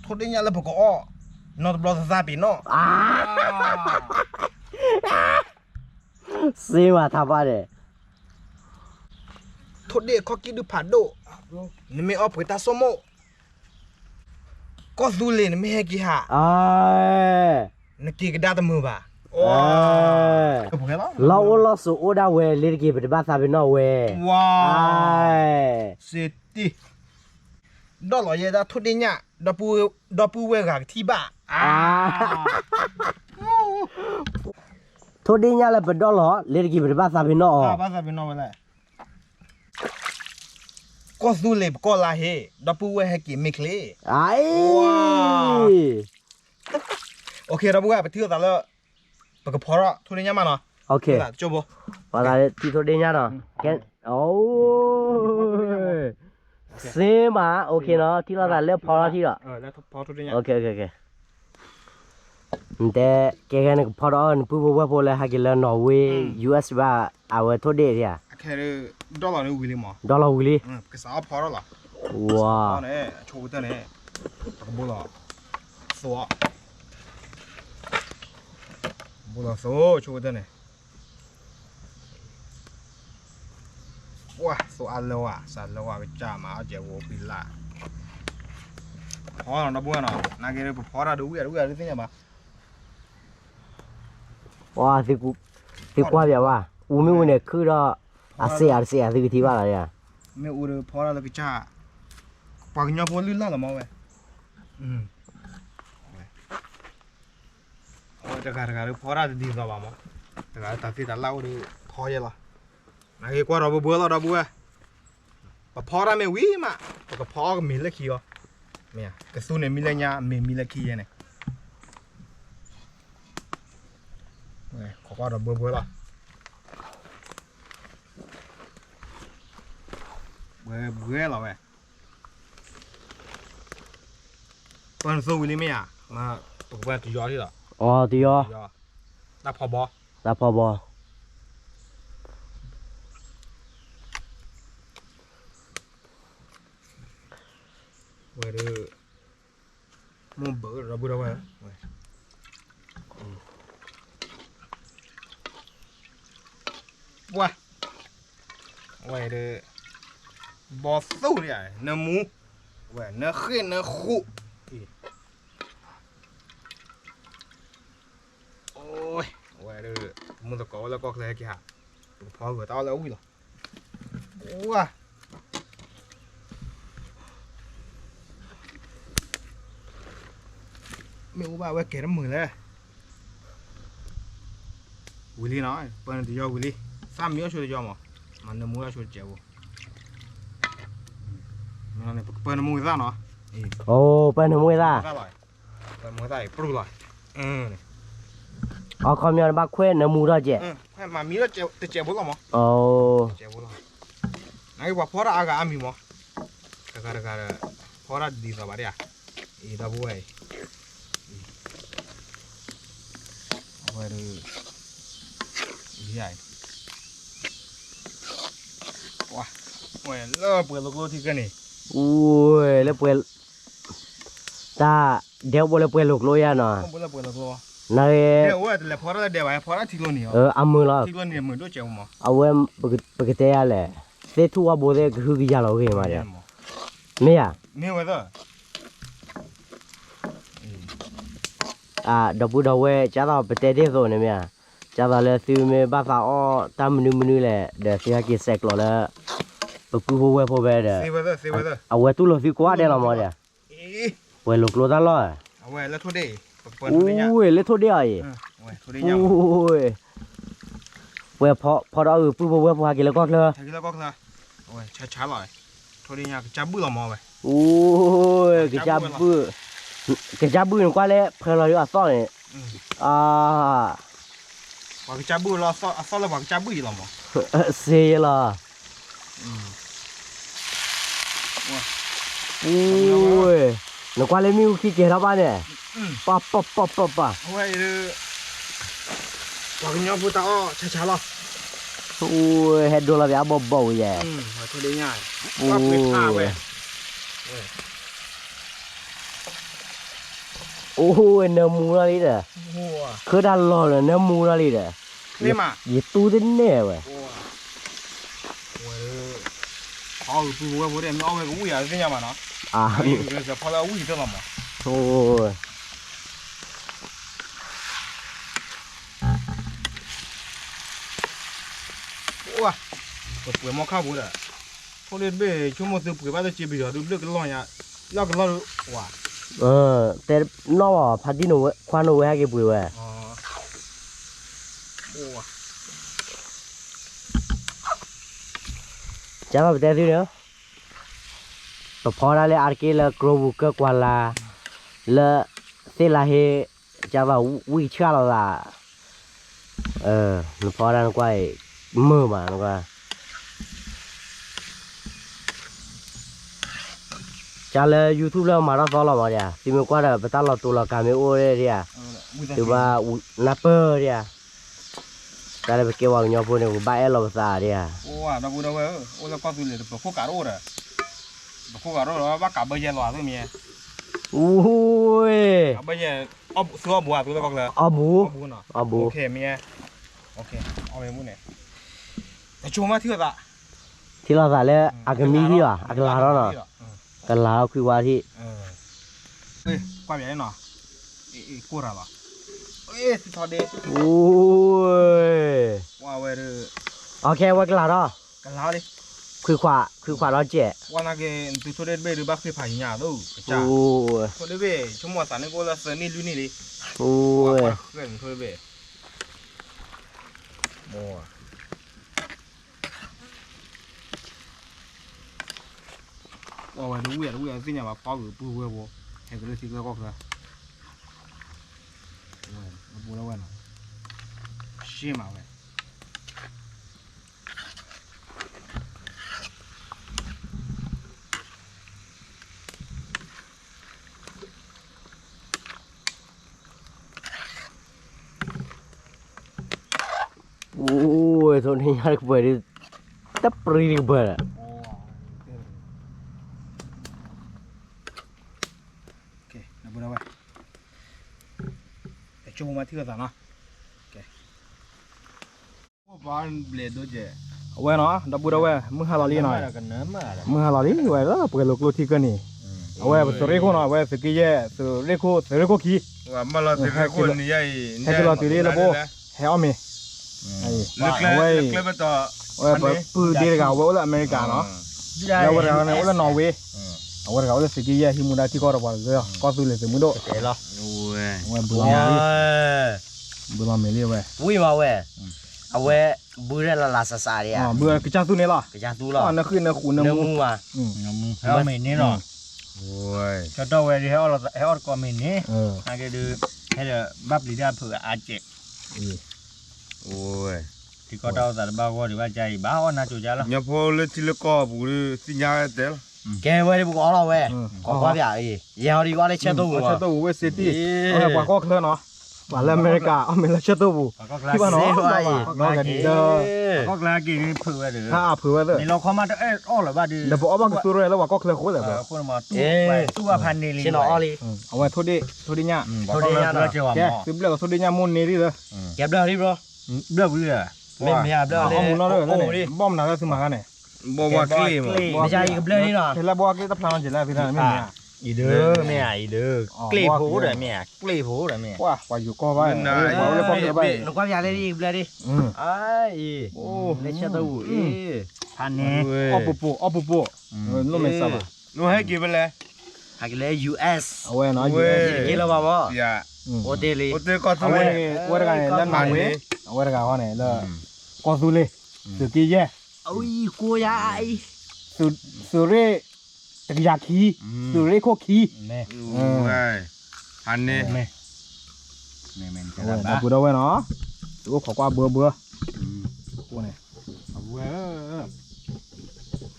ထိၣ်ဒ့ၣ်ညၣ်လၢပကအီၣ်, နီတဘျီသးသးပ့ၤနီၣ်, စ့ဝါထးပှၢ်န့ၣ်, ထိၣ်ဒ့ၣ်အခီၣ်ကံၣ်ဒုးဖးဒိၣ်, နမ့ၢ်အီၣ်ပှ့ၤတၢ်ဆိကမိၣ်, ကီၢ်သူလ့ၤနမ့ၢ်ဟဲက့ၤဟး, နက့ၤကဒါတမုာ်ဘၣ်, လီၢ်အိၣ်လီၢ်ဆိးအိၣ်ဒၣ်ဝဲ လ့ၤတက့ၤပတဘၣ်သးပ့ၤနီၣ်ဝဲ, စ့တံၢ်, ဒီးလီၤယဲဒၣ်ထိၣ်ဒ့ၣ်ညၣ် ဒီပုၢ်ဝဲၢ်ဂၤကထံၣ်ဘၣ်, ထိၣ်ဒ့ၣ်ညါလၢပဒီလီၤ လၢတက့ၤပတဘၣ်သးပ့ၤနီၣ်အီၤ, ဘၣ်သးပ့ၤနီၣ်ဝဲလဲၣ်, ကီၢ်သူလ့ၤပကီၢ်လါဟ့, ဒီပုၢ်ဝဲၢ်ဟဲက့ၤမ့ၢ်ချ့, အ ဒီပုၢ်ဝဲၢ် ပထံၣ်လိာ်သးလၢ ပကဖီထီၣ်ထိၣ်ဒ့ၣ်ညါမးနီၤ, ပှၤသးလၢထံၣ်ထိၣ်ဒ့ၣ်ညါနီၤ, စ့မး OK နီၤ, ထံၣ်လိာ်သးလၢဖီထီၣ်ထံၣ်ဒီး, နတဲ ကဲကဲနကဖီထီၣ်အီၣ်နပုၢ်ဖိဝဲၢ်ဖိလၢဟဲက့ၤလၢ Norway US ဘၣ်, အဝဲထိၣ်ဒ့ၣ်ဧါ, ဒီလီၤဝံၤလံ, ကစးအီၣ်ဖီထီၣ်လီၤ, ဝါ, ဆိကတၢၢ်န့ၣ်, သိအီၣ်, ဘိလီၤသိဆိကတၢၢ်န့ၣ် ပှၢ် သိအါလၢဝဲ စးလၢဝဲကစၢ်မၤအီၣ်ကဲးဝိဖံလၢ်, ဖီနီၤဒီပုၢ်ဝဲၢ်နီၤ နာ်က့ပဖီတၢ်ဒ်ဝံၣ်အဒ်ဝံၣ်အဒ်သ့ၣ်ညါဘၣ်, ပှၢ် သံကွၢ်ပၠးဘၣ် အူမ့ၢ်အူန့ၣ်ခုၣ်ဒီး အစ့အါတစ့အါသုကထံၣ်ဘၣ်လီၤ, မ့ၢ်အူဒီးဖီတၢ်လၢကစၢ်, ပှၤကညီဖိလုၢ်လၢ်လီၤမ့ၢ်ဝဲ အဝဲတဂၤတဂၤဒီးဖီတၢ်တဒ်သိးဘၣ်မး, တဂၤလၢတၢ်သ့တၢ်လၢ်အိၣ်ဒီးဖီယဲလီၤ, နာ်က့ကွၢ်ဒီးဘှဲဘှဲလီၤဒီပုၢ်ဝဲၢ်, ပဖီတၢ်မ့ၢ်ဝံၤမး ပကဖီအီၣ်ကမ့ၢ်လၢခံအီၤ, မ့ၢ်ဧါ ကသူန့ၣ်မံလၢညါ မ့ၢ်မံလၢခံယဲန့ၣ်, ကွၢ်ဒီးဘှဲဘှဲလီၤ, ဘှဲဘှဲလီၤဝဲ ပၢနသိဝံၤလံမ့ၢ်ဧါ, ပကပၢတယီၤလံလီၤ, အီ တယီၤ, တၢ်ဖီဘီ, တၢ်ဖီဘီ, ဝဲဒၣ်, မိၢ်ဘၢဒီပုၢ်ဒီဝဲၢ်, ပှၢ်, ဝဲဒၣ်, ဘီသူၣ်လံဧါ နၢမူ, ဝဲနၢဃ့ၢ်နၢဃူ, ဝဲဒၣ်, မုၢ်သကိးအိၣ်လၢကီၢ်ချၢဟဲက့ၤဟး, ပကဖီဂၢၤတၢ်အီၣ်လၢအဝံၣ်လီၤ, ဝါ မ့ၢ်အိၣ်ဘၣ်ဝဲကဲတမုာ်လဲၣ်, ဝံၤလံနီၤ ပၢနတယီဝံၤလံ, သၣ်မံအီၣ်ဆိတယီမး, မၤနၢမူအီၣ်ဆိတကဲးဖိ, ပ�ၢနမူသၣ်နီၤ, အိ ပၢနမူသၣ် ပၢမူသၣ်အံၤပြူၢ်လီၤ, အခီပညီနဘၣ်ခွဲးနမူထီၣ်ကဲး, မၤမံတကဲးဖိလီၤမး, နကပှၤဖီတၢ်အါဂၤအါမံၤမး, တဂၤတဂၤဒီး, ဖီတၢ်ဒ်သိးဘၣ်ဒ်ဧါ, အံၤဒီပုၢ်ဝဲၢ်အံၤ, အဝဲဒၣ်, အံၤ, ဝဲလၢပှဲၤလိာ်ကျိထံကဲန့ၣ်, အိ လၢပှဲၤ တၢ်ဒဲအိၣ်ဘိလၢပှဲၤလိာ်ကျိယါနီၤ, နဂ့ၤ, အမုာ်လီၤ, အဝဲ, ပကတဲယါလဲၣ်, သ့ၣ်ထူၣ်ဝါဘိသ့ၣ်ကဟုကယာ်လီၤဂ့ၤမးဒီး, မ့ၢ်ဧါ, ဒီပုၢ်ဒီဝဲၢ် ကၢ်သိးပတဲတ့ၢ်အသိးန့ၣ်မ့ၢ်ဧါ, ကၢ်သိးလၢသုမ့ၢ်ဘၣ်သးအီၣ်တၢ်မနုၤမနုၤလဲၣ် ဒီးသုဟဲက့ၤဆဲးကျိးလၢ ပပုၢ်ဖိဝဲၢ်ဖိဖဲဒီး, အဝဲတူၢ်လိာ်သုကိးဂၤဒဲးလီၤမးဒီး, ပှဲၤလိာ်ကျိတၢ်လီၢ်, ဝဲလၢထိၣ်ဒ့ၣ်အံၤ, ပှဲၤဖီဒီးအဂ့ၢ်ပုၢ်ဖိဝဲၢ်ဖိဟဲက့ၤလၢကီၢ်ချၢ, အိ ကစၢ်ဘုၣ်, ကစၢ်ဘုၣ်န့ၣ်ကွၢ်လၢဖၢလီၤဒ်အသီၣ်န့ၣ်, ပှၤကစၢ်ဘုၣ်လီၤအသီၣ်လၢပှၤကစၢ်ဘုၣ်အံၤလီၤမး, စ့ယဲလီၤ, အိ နကွၢ်လၢမ့ၣ်အူခံကဲၤထီၣ်ဘၣ်န့ၣ်, ပၢ်ပၢ်ပၢ်ပၢ်ပၢ်, ပှၤကညီဖိတၢ်အီၣ်ဆါဆါလီၤ, အိ ဟဲဒိလီၤပှၤအဘီဘီဝဲယဲၢ်, အိ နၢမူထီၣ်လံဒီး, ခၢၣ်တၢ်လီၢ်ဒီးနၢမူထီၣ်လံဒီး, ယတူၢ်တန့ၢ်ဝဲ, ဖီဂ့ၤပုၢ်ဖိဝဲၢ်ဖိဒီး မ့ၢ်အီၣ်ဝဲကဝံၣ်ယၤသ့ၣ်ညါဘၣ်နီၤ, ဖီလၢအဝံၣ်တၢ်လီၤမး, ပပှဲၤမီၢ်ခၣ်ဖိဒီး, ထိၣ်ဒ့ၣ်တဘ့ၣ် ဆိကမိၣ်သုပှဲၤဘၣ်တစ့ပယီၤဒုးဘျၢၣ်ကလီၢ်ညါ, လီၢ်ကလီၢ်ဒုး, ဝါ တဲနီၣ်ဘၣ် ဖါတံၢ်နဝဲ ခွါနဝဲဟဲက့ၤပှ့ၤဝဲ, ကၢ်ဘၣ်ပတဲသုန့ၣ်, ပဖီဒၣ်လၢအါတက့ၢ်လၢကျိပူၤကၢၢ်ကွၢ်လါ, လၢသ့ၣ်လါဟ့, ကၢ်ဘၣ်ဝံၣ်ဆှၣ်လီၤသး, နဖီဒၣ်နကွၢ်အံၤ, မုာ်မးနကွၢ် ကၢ်လၢ YouTube လၢမၤထီၣ်သီလီၤမးဒ်ဧါ, သုမ့ၢ်ကွၢ်ဒီး ပတၢ်လီၤတူာ်လီၤကာ်မ့ၢ်အိၣ်ဒ်ဧါ, သုဘၣ်နၢ်ပၢၢ်ဒ်ဧါ, တၢ်လၢပကဲပှၤကညီဖိန့ၣ် ပဘၣ်အဲၣ်လီၤပသးဒ်ဧါ, အိၣ်လၢကီၢ်သူလ့ၤ ပခိၣ်ကးတအိၣ်ဒီး, ပခိၣ်ကးတအိၣ်ဒီး ဘၣ်ကးဘၢယဲလီၤသုမ့ၢ်, အိၣ်, ကးဘၢယဲ, သုအီၣ်ဘူးဧါ သုလၢကီၢ်ချၢ, အီၣ်ဘူး, အီၣ်ဘူး, မ့ၢ်, အီၣ်မ့ၢ်မူန့ၣ်, တဆိကမိၣ်ထံၣ်လိာ်သး ထံၣ်လိာ်သးလၢအကမံထံၣ်ဘၣ် အကလၤထီၣ်နီၤ, ကလၤထီၣ်ခွံခွါထံၣ်, ကွၢ်ပနီၤ, ကိၢ်ရၤလီၤ, အိၣ်, အခဲဝဲကလၤထီၣ်, ခွံခွါ, ခွံခွါဒီးစဲး, ဝဲနာ်က့ၤ သုဆိဒ့တဘ့ၣ်ဒုးဘၣ်ဃ့ဖးညါ, အိၣ်, ဆိဒ့ဘ့ၣ် ဆိကမိၣ်အသးန့ၣ်ကအိၣ်လၢသၢနံၣ်လွံၢ်နံၣ်လံ, အိၣ်, ဆိဒ့ဘ့ၣ် ပှၤဝဲတဝံၣ်တဝံၣ်အသ့ၣ်ညါဘၣ် ဖီဂုာ်ပုၢ်ဝဲၢ်ဖိ, ဟဲက့ၤလၢထံချၢကီၢ်ချၢ, ဝဲ, ပူလၢဝဲနီၤ, ရှ့မးဝဲ, အိၣ်, ထိၣ်န့ၢ်ညါတကပၤဒီး, တပရံတကပၤလီၤ, ဝဲ, အဝဲနီၤ ဒီပုၢ်ဒီဝဲၢ် မုၢ်ဟါလီၤလံနီၤ, မုၢ်ဟါလီၤလံ ဝဲလၢပှဲၤလိာ်ကျိထံကၢၢ်န့ၣ်, အဝဲပသုးရ့ၣ်ခိၣ်နီၤ အဝဲသုးက့ယဲၢ် သုးရ့ၣ်ခိၣ် သုးရ့ၣ်ခိၣ်ခံ, ဟဲက့ၤလီၤတုၤလံလၢဘိ, ဟဲအီၣ်မ့ၤ, အဝဲ, အဝဲပပုၢ်ဒ့တဂၤ အဝဲအိၣ်လၢအမဲရကၤနီၤ, လၢအဝဲတဂၤန့ၣ် အိၣ်လၢနီၣ်ဝ့, အဝဲတဂၤအိၣ်လၢသုးက့ယဲၢ်ဟံးမူဒါထံကီၢ်ဒီးပှၤကညီ, ကီၢ်သူလ့ၤသုးမုၢ်ဒိၣ်, ဝဲဘုလီၤမ့ၤလံ, ဝံၤမးဝဲ, အဝဲဘုရဲၣ်လၢလၢစးစးဒံးဧါ, ဘုကစၢ်သူန့ၣ်လီၤ, ကစၢ်သူလီၤ, နဃုနဃုနမူ, မ့ၢ်န့ၣ်လီၤ, ကၠီတီၢ်ဝဲဒုး ဟဲအီၣ်တကိးမ့ၢ်န့ၣ်, နာ်က့ဒုး, ဟဲဒီးဘၣ်ပျံၤတၢ်ဖုးအါကဲး, ထံကီၢ်တၢ်အိၣ်သးတဘၣ်ဂီၢ်ဒံးဘၣ်ကါအံၤ ဘၣ်အီၣ်နါစိၤကါလီၤ, ညီဖိလၢထံလၢကီၢ်ပူၤဒုးသ့ၣ်ညါဝဲတဲလီၤ, ကဲဝဲဒုးပကအီၣ်လီၤဝဲ, ကွၢ်ကွၢ်ပၠးအံၤ, ယဲဟီဒုးအီၣ်လၢဆၢတိၢ်ပူၤ, ဆၢတိၢ်ပူၤဝဲစ့တံၢ်, ပှၤကီၢ်ချၢနီၤ, ပှၤလၢအမဲရကၤ အီၣ်မ့ၤလၢဆၢတိၢ်ပူၤ, ထံၣ်ဘၣ်နီၤ, ကီၢ်ချၢက့ၤဖုးဝဲဒီး, ဖုးဝဲသ့ၣ်, မ့ၢ်လီၤခီမးတအီၣ်လၢၤဘၣ်ဒုး, ဒီးပအီၣ်ဘၣ်ကသူရဲလၢပှၤကီၢ်ချၢဃိလဲၣ်, အဃိန့ၣ်မး, အဝဲထိၣ်ဒ့ၣ်, ထိၣ်ဒ့ၣ်ညၣ်, ကဲ, သုဘျၢၣ်ကထိၣ်ဒ့ၣ်ညၣ်မိၢ်န့ၢ်ဒံးလၢ, ကဲဘျၢၣ်လံဘျီ, ဘျၢၣ်ဝံၤလၢ, မ့ၢ်မ့ၢ်ဘျၢၣ်လံ, ဘီမနုၤလၢသုမၤတၢ်န့ၣ်, ဘီဝါကျ့ၣ်မး, မ့ၢ်ယၤယကဘျၢၣ်လံနီၤ, ဖဲလၢဘီဝါကျ့ၣ်တဖျါနီၤ ကဲလၢသုတၢ်မ့ၢ်မ့ၢ်ဧါ, အံၤဒုး, မ့ၢ်ဧါ, အံၤဒုး, ကျ့ၣ်ဖိဒီးမ့ၢ်ဧါ, ကျ့ၣ်ဖိဒီးမ့ၢ်, ပှၤယူၤကီၢ်ဘၣ်, နကွၢ်ပၠးလၢယကဘျၢၣ်ဒံး, အံၤ, လၢဆၢတိၢ်ပူၤအံၤ, ဖးန့ၣ်, အီၣ်ပူၤပူၤ, အီၣ်ပူၤပူၤ, နမ့ၢ်စးဘၣ်, နဟဲက့ၤဖဲလဲၣ်, ဟဲက့ၤလၢ US, အဝဲနီၤ US, က့ၤလၢဘၣ်မး, အိၣ်တ့ၢ်လံ, အဝဲတဂၤန့ၣ် လၢနီၣ်ဝ့, အဝဲတဂၤဃီန့ၣ်လၢ, ကီၢ်သူလ့ၤ, သုးက့ယဲၢ်, အံၤကိးယၤအံၤ, သုးရ့ၣ်, တကယၤခံ, သုးရ့ၣ်ခိၣ်ခံ, ဖးန့ၣ်, ဒီပုၢ်ဒီဝဲၢ်နီၤ, သုအိၣ်ခိးကွၢ်ဘၢဘၢ, အဃိန့ၣ်,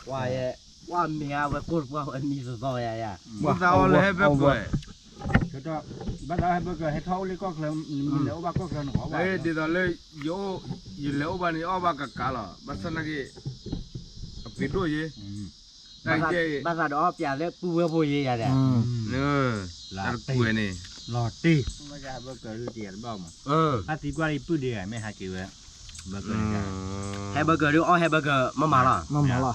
ကွၢ်မ့ၢ်အဝဲကိၢ်တပှၢ်ဝဲမံသီသီယၤယၤ, ဘၣ်သးအီၣ်လၢဟဲဘၢကၢၢ်, ဘၣ်သးဟဲဘၢကၢၢ် ဟဲထီၣ်အိၣ်လံကီၢ်ချၢ, မ့ၢ်လဲၤအိၣ်ဘၣ်ကီၢ်ချၢန့ၣ်, ဒ်သိးလၢ, ယလဲၤအိၣ်ဘၣ်န့ၣ် ယအီၣ်ဘၣ်ကကးလီၤ, ဘၣ်ဆၣ်နာ်က့, အပှ့ၤဒိၣ်ယဲ, ဘၣ်သးဒီးအီၣ်ပၠးလၢပုၢ်ဝဲၢ်ဖိယဲယၤဒီး, တၢ်တကွဲးန့ၣ်, လီၤတံၢ်, ဘၣ်သးဟဲဘၢကၢၢ်ဒုးတယၤတဘၣ်မး, ဘၣ်သံကွၢ်လံပုၢ်ဒ့ဂၤမ့ၢ်ဟးက့ၤဝဲ, ဟဲဘၢကၢၢ်ဒုးအီၣ်ဟဲဘၢကၢၢ် မ့ၢ်မၤလီၤ,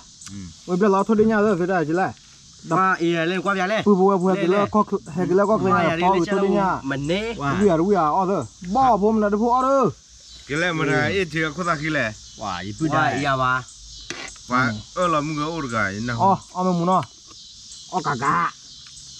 ဝဲဘျၢၣ်လီၤထိၣ်ဒ့ၣ်ညၣ်သၢသုတၢ်ကလဲၣ်, ပှၤအံၤလၢနကွၢ်ပၠးလဲၣ်, ပုၢ်ဖိဝဲၢ်ဖိဟဲက့ၤလၢကီၢ်ချၢ, ဟဲက့ၤလၢကီၢ်ချၢညါ ဖီအုးထိၣ်ဒ့ၣ်ညၣ်, မ့ၢ်န့ၣ်, တဝံၣ်ယၤတဝံၣ်ယၤအီၣ်သၢ, ဘီၣ်ဖိမနုၤတဖိအီၣ်သၢ, ကလဲၣ်မတၤအ့ၣ်ထံအခိၣ်သၣ်ခံလဲၣ်, ပှၤအံၤယၤဘၣ်, ပှၤအၢၣ်လီၤမုၢ်ဂၤအိၣ်တဂၤ, အီၣ်မ့ၢ်မူနီၤ, အီၣ်ကးကး,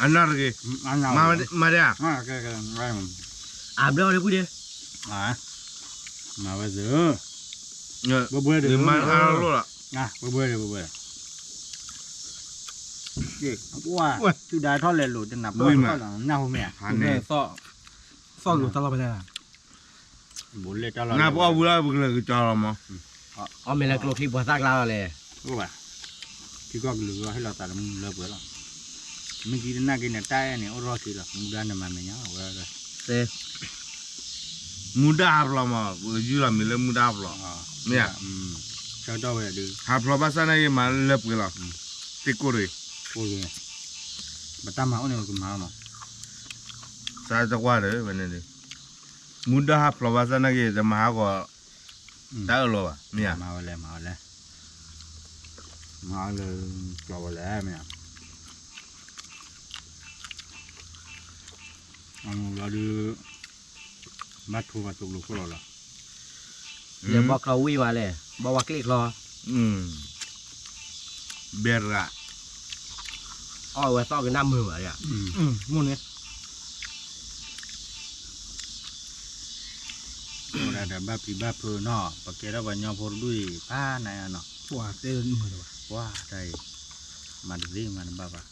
အနၢ်တဂ့ၤ, မၤဒၣ်, အဘျီဒီပုၢ်ဒီး, မၤဝဲသ့ၣ်, ဘှဲဘှဲဒီး, မၤအါလီၤလီၤ, ဘှဲဘှဲဒီး, ဘှဲဘှဲ, ဝါ, တုၤဒၣ်ထီၣ်လဲၤလိာ်တနၢ်ပၢၢ်လီၤ, နၢ်ဟူမ့ၢ်ဧါ, သီၣ်လိာ်တၢ်လီၤဖဲလဲၣ်, နၢ်ပၢၢ်ဝံၤလီၤ ပကလဲၤကကၠီလီၤမး, အီၣ်မ့ၤလၢကျိချံပှၤသၣ်ကျါလီၤလဲၣ်, အိၣ်ဘၣ်, ထံကီၢ်ကလုာ်ဂီၢ်ဟ့ၣ်လီၤသးလၢမူလၢပှဲၤလီၤ, မ့ၢ်ကံတနာ်က့န့ၣ် တၢ်အဲၣ်န့ၣ် အိၣ်ထီၣ်ခံလီၤ မူဒါနမၤမဲာ်ညါဝဲ, မူဒါဟးဖျိးမး ပကယုၢ်လီၤမ့ၢ်လၢမူဒါဟးဖျိး, မ့ၢ်ဧါ, ဆၢကတီၢ်ဝဲဒုး, ဟးဖျိးဘၣ်ဆၣ်နာ်က့မၤလၢပှဲၤလီၤ, သ့ၣ်ကိၢ်တဂ့ၤ, ပတၢ်မၤအိၣ်န့ၣ်ပကမၤလီၤမး, စးတကွၢ်ဒီးဝဲန့ၣ်ဒီး, မူဒါဟးဖျိးဘၣ်ဆၣ်နာ်က့ တမၤဟးဂီၤ တၢ်အၢၣ်လီၤဘၣ် မ့ၢ်ဧါ, မၤဝဲလဲၣ် မၤဝဲလဲၣ်, မၤလၢ ကျီဝဲလဲၣ် မ့ၢ်ဧါ, အလီၤဒုး, ဘၣ်ထိဘၣ်သိကျိခိၣ်လီၤလီၤ, လၢဘီကျီဝံၣ်မးလဲၣ် ဘီဝါကျ့ၣ်ကျီ, ဘဲရၤ, အီၣ်ဝဲသီၣ်ကနၣ်မုာ်ဘၣ်, မိၢ်န့ၣ် အိၣ်ဒၣ်ဒီးဘၣ်ဖံးဘၣ်ဖုးနီၤ ပကဲထီၣ်ပှၤကညီဖိတဒူၣ်အံၤ ဖးနၤယါနီၤ ပှၤတဲမုာ်လၢၤဘၣ် ပှၤတၢ်အံၤ မၤတသ့မၤတဘၣ်ဘၣ်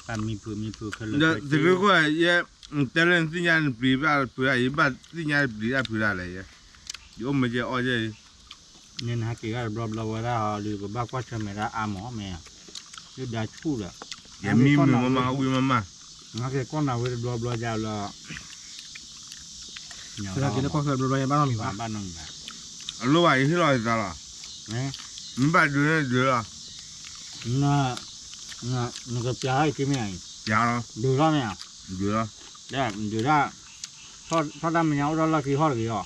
ဘၣ်မံဖုးမံဖုးခဲလၢာ် သုးရ့ၣ်ခိၣ် ယဲ တဲလၢနသ့ၣ်ညါနပျံၤဘၣ်ဖုးဒၣ် ယဘၣ်သ့ၣ်ညါနပျံၤဘၣ်ဖုးဒၣ်လဲၣ်ယဲ ယအိၣ်မ့ၢ်ယဲအီၣ်ယဲအံၤ န့ၣ်နဟဲက့ၤဂၤတဘျီဘျီဝဲဒၣ်ဟီ ဒုးကဘၣ်ကွၢ်ဆၢၣ်မဲာ်ဒၣ်အါမးမ့ၢ် ယဒၣ်ဆူၣ်ဒီး ယမံမုာ်မးမး အဝံၣ်မးမး နဟဲက့ၤကီၢ်နၤဝဲတဘျီဘျီယါလၢ က့ၤလၢကီၢ်ချၢတဘျီဘျီယါဘၣ်နီတမံၤဘၣ် ဘၣ်နီတမံၤဘၣ် အလိၣ်ဘၣ်ယဟ့ၣ်လီၤယသးလီၤ မ့ၢ်ဘၣ်ဒုးန့ၣ်ဒုးလီၤ နကပျးထီၣ်အံၤက့မ့ၢ်ဧါ ပျးလီၤ ဒုးထီၣ်မ့ၢ်ဧါ ဒုးလီၤ ဒုးဒၣ် ထီၣ်တၢ်မဲာ်ညါအိၣ်ထီၣ်လီၢ်ခံဟီၣ်တဂ့ၤ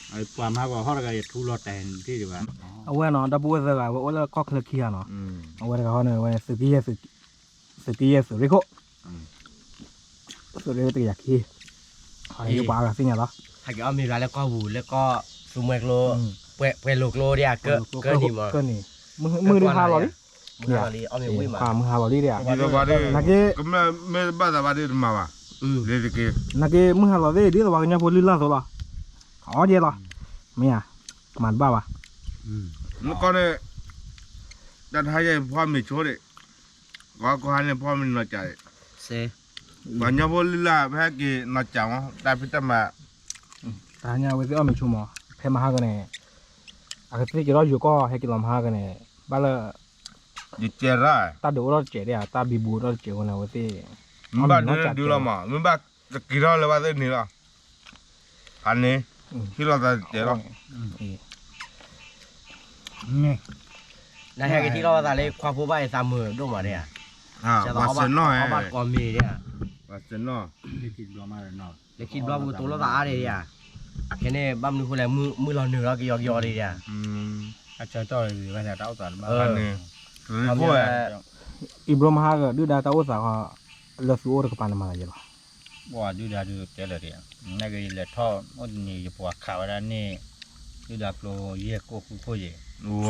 အီၤ ပှၤမၤဟးဂီၤဟီၣ်တဂၤယထူလီၤတဲာ်တ့ၢ်ဒံးဘၣ် အဝဲနီၤ ဒီပုၢ်ဝဲၢ်သၢဂၤ အဝဲအိၣ်လၢကီၢ်ချၢခံဂၤနီၤ အဝဲတဂၤဟီန့ၣ် အဝဲ သုးက့ယဲၢ်သုးရ့ၣ်ခိၣ် သုးရ့ၣ်ဝဲတကယၤခံ ယပှၤအါဂၤသ့ၣ်ညါလီၤ ဟဲက့ၤအီၣ်မ့ၤဘၣ်လၢကီၢ်ပူၤလၢကီၢ်သူမှဲကျိ ပှဲၤလိာ်ကျိဒ်အကၢၣ်နံၤမး မုၢ်ဟါလီၤလံ မုၢ်ဟါလီၤလံ မုၢ်ဟါလီၤလံဒ် မ့ၢ်ဘၣ်သးဘၣ်ဒ်တမၤဘၣ် နာ်က့ မုၢ်ဟါလီၤသ့ၣ် ဒ်သိးပှၤကညီဖိလုၢ်လၢ်သိးလီၤ အီၣ်ကဲလီၤ မ့ၢ်ဧါ မၤတဘၣ်ဘၣ် နကီၢ်န့ၣ် တၢ်တဟါယဲဖီမ့ၤဆိဒံး ကီၢ်ကီၢ်ဟါန့ၣ်ဖီမ့ၤနီၢ်ကၠးဒံး ပှၤကညီဖိလုၢ်လၢ် ဖဲဟဲက့ၤနီၢ်ကၠးမး တၢ်ဖံးတၢ်မၤ တဟါညါဝဲသ့ၣ်အီၣ်မ့ၤဆိမး ဖဲမဟါကန့ၣ် အကသ့ၣ်က့ၤထီၣ်ယိၤကီၢ် ဟဲက့ၤလီၤမဟါကန့ၣ် ဘၣ်လၢ ယကဲရၣ် တၢ်ဒုးအိၣ်ထီၣ်တစဲးဒံး တၢ်ဘံဘူအိၣ်ထီၣ်တစဲးဝဲန့ၣ် အဝဲသ့ၣ် မ့ၢ်ဘၣ်ဒုးန့ၣ်ဒုးလီၤမး မ့ၢ်ဘၣ်ကက့ၤထီၣ်လၢဘၣ်သ့ၣ်န့ၣ်လီၤ ဖးန့ၣ် ဟ့ၣ်လီၤသးတတဲလီၤ နဟဲက့ၤထံၣ်လီၤသးလၢခွါဖိဘၣ်အသးမုာ်ဒိၣ်မးဒံးဧါ ပှၤစဲးနီၣ် ပှၤစဲးနီၣ် လၢခံတဘျီပကတိၤလိာ်သးအါဒံးဧါ ခဲန့ၣ် ဘၣ်မနုၤဃိလဲၣ် မုၢ်လီၤနုာ်လီၤကယီကယီဒံးဧါ အဆၢကတီၢ် အံၤဘျီမဟါက ဒုၣ်ဒါတၢ်အိၣ်သးဃီ လၢသုအိၣ်တကပၤန့ၣ်မၤသးယဲလီၤ ပှၤဒုၣ်ဒါဒုးတဲလၢာ်တယၤ နကလဲၤထီၣ်အိၣ်တနံၤ ယပှၤခးဝဲဒၣ်န့ၣ် ဒုၣ်ဒါကျိယဲၢ်ကိၢ်ဃုခိၣ်ယဲၢ်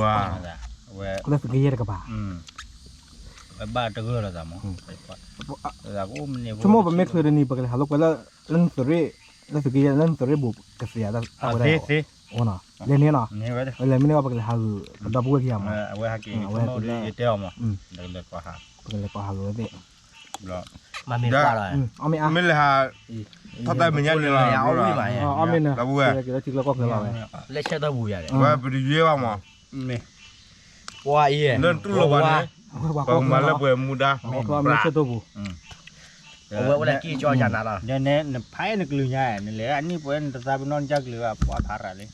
ဝဲ လၢသုးက့ယဲၢ်တကပၤ ဝဲဘၣ်တဂၢၢ်လီၤသးမး ဆိကမိၣ်ပမ့ၢ်ချုးတနံၤ ပကလဲၤဟးလိာ်ကွဲလၢ လၢနသုးရ့ၣ် လၢသုးက့ယဲၢ် လၢနသုးရ့ၣ်ဘူးကသ့ဧါ တၢ်ဝဲဒၣ် လဲၤန့ၣ်နီၤ လဲၤမ့ၢ်န့ၣ် ပကလဲၤဟးဂုာ် ပဒီပုၢ်ဝဲၢ်ခံဂၤမး အဝဲ ပကလဲၤကိးဟးဂုာ်ဝဲသ့ၣ် မ့ၢ်လဲၤဟး ထီၣ်တၢ်မဲာ်ညါန့ၣ်လီၤ အီၣ်မ့ၢ်နၤ က့ၤလၢထံကျၢကီၢ်ချၢလီၤဝဲ လၢဆဲးတၢ်ပူၤယၤ ဝဲပတယွဲဘၣ်မး ပှၤအံၤ လၢနတူၢ်လိာ်ဘၣ်န့ၣ် ပကမၤလၢပှဲၤမူဒါ ဆဲးတၢ်ပူၤ အဝဲအိၣ်လၢကံၢ်ကၠီယၤနၤလီၤ ဒီးနဲနဖးနကလုာ်ညါ နလဲၤအနံၣ်ပှဲၤနတသးပနီၣ်နကလုာ်ဘၣ် ပှၤဖးရၤလံ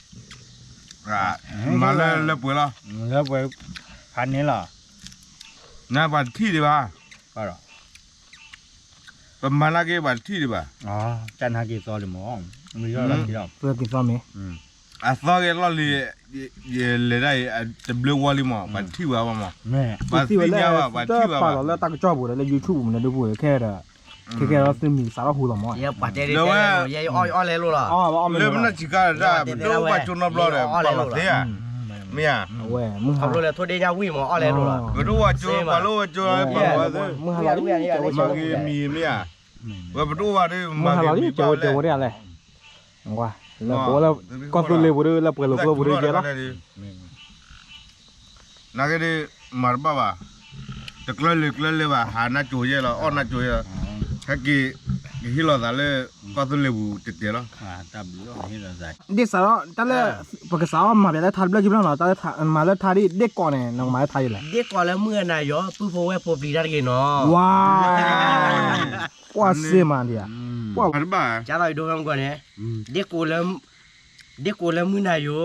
မၤလၢလၢပှဲၤလီၤ လၢပှဲၤ ဖးန့ၣ်လီၤ နပှၤတထံၣ်ဒံးဘၣ် ပမၤနာ်က့ပှၤတထံၣ်ဒံးဘၣ် တၢ်နဟဲက့ၤသီလံမး က့ၤသီမ့ၢ် အသီက့ၤလီၢ်လံ ယလဲၤဒၣ်အံၤ တဘျုးဝီလံမး ပှၤတထံၣ်ဝဲဘၣ်မး ပှၤသ့ၣ်ညါဘၣ် ပှၤထံၣ်ဝဲဘၣ် လၢတၢ်ကစီၣ်ပူၤဒီးလၢ YouTube ပူၤမး ဒီပုၢ်ဝဲၢ်ခဲဒီး ခဲကဲဒီးသုမံၤစးထီၣ်ဟူလီၤမး လၢဝဲ လၢပနၢ်ဆံးကါဒၣ် ပဒိၣ်ဘၣ်ကၠိနီတဘျီဒီး ပှၤလီၤသ့ဧါ မ့ၢ်ဧါ, ဝဲမုၢ်ဟါလီၤလၢထိၣ်ဒ့ညါဝံၣ်မး အီၣ်လဲလိာ်လီၤ, ပတအိၣ်ဝဲကၠိပှၤလိၣ်ဝဲကၠိပှၤဝဲသ့ၣ်, မုၢ်ဟါလီၤလံ, မ့ၢ်ဂ့ၤမံၤမ့ၢ်ဧါ, ဝဲပတအိၣ်ဝဲဒီး မုၢ်ဟါလီၤလံကၠိဝဲတဲဝဲဒၣ်လဲၣ်, လၢပဝဲလၢကီၢ်သူလ့ၤပူၤဒီး လၢပှဲၤလိာ်ကျိပူၤဒီးယဲလီၤ နာ်က့ဒ် မၤတဘၣ်ဘၣ်, တကျၢလၢၤကျၢလၢၤဘၣ် ဟးနၢ်ကၠိယဲလီၤ အီၣ်နၢ်ကၠိယဲလီၤ, ဟဲက့ၤ ကဟ့ၣ်လီၤသးလၢ ကီၢ်သူလ့ၤပူၤတဲတဲလီၤ, ဒ်စးထီၣ် တၢ်လၢ ပကစးထီၣ်မၤပျဲလၢထါတဘျီကံဘျီနီၤ တၢ်လၢမၤလၢထါဒ် ဒ့ၣ်ကိးန့ၣ် နကမၤလၢထါဒ်လဲၣ်, ဒ့ၣ်ကိးလၢမုၢ်အနၤယိၤ ပုၢ်ဖိဝဲၢ်ဖိပျံၤတၢ်တဂ့ၤနီၤ, ဝါ ကွၢ်စ့မၤဒံးဧါ, ကွၢ် ကၢ်သိးအံၤဒိဖဲမုၢ်ကီၢ်န့ၣ်, ဒ့ၣ်ကိးလၢ ဒ့ၣ်ကိးလၢမုၢ်နၤယိၤ,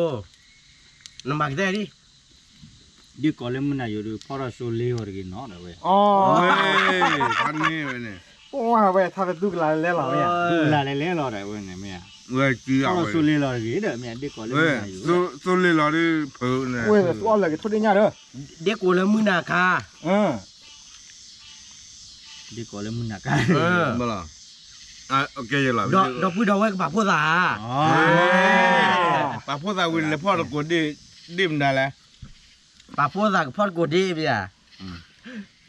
နမၤကတၢၢ်ဒ် ဒ့ၣ်ကိးလၢမုၢ်နၤယိၤဒီး ဖီၣ်ထီၣ်စိလ့အီၤတဂ့ၤနီၤဒီးဝဲ, ဝဲထါတသူကလးလဲလီၤ, ကလးလဲလဲလီၤဒီးဝဲန့ၣ်မ့ၢ်, ဖီၣ်ထီၣ်စိလ့လီၤတဂ့ၤဒီးမ့ၢ် ဒ့ၣ်ကိးလၢမုၢ်နၤယိၤ, စိလ့လီၤဒီး ဖုးန့ၣ် ဝဲသူအီၣ်လၢာ်က့ၤထိၣ်ဒ့ၣ်ညါဒီး, ဒ့ၣ်ကိးလၢမုၢ်နၤခါ ဒ့ၣ်ကိးလၢမုၢ်နၤခါ, ဒီပုၢ်ဒီဝဲၢ်ကပာ်ဖှိၣ်သးဧါ, ပာ်ဖှိၣ်သးဝံၤလဲၤဖီၣ်တကိးဒ့ၣ်မနုၤလဲၣ်, ပာ်ဖှိၣ်သးကဖီၣ်တကိးဒ့ၣ်မ့ၢ်ဧါ,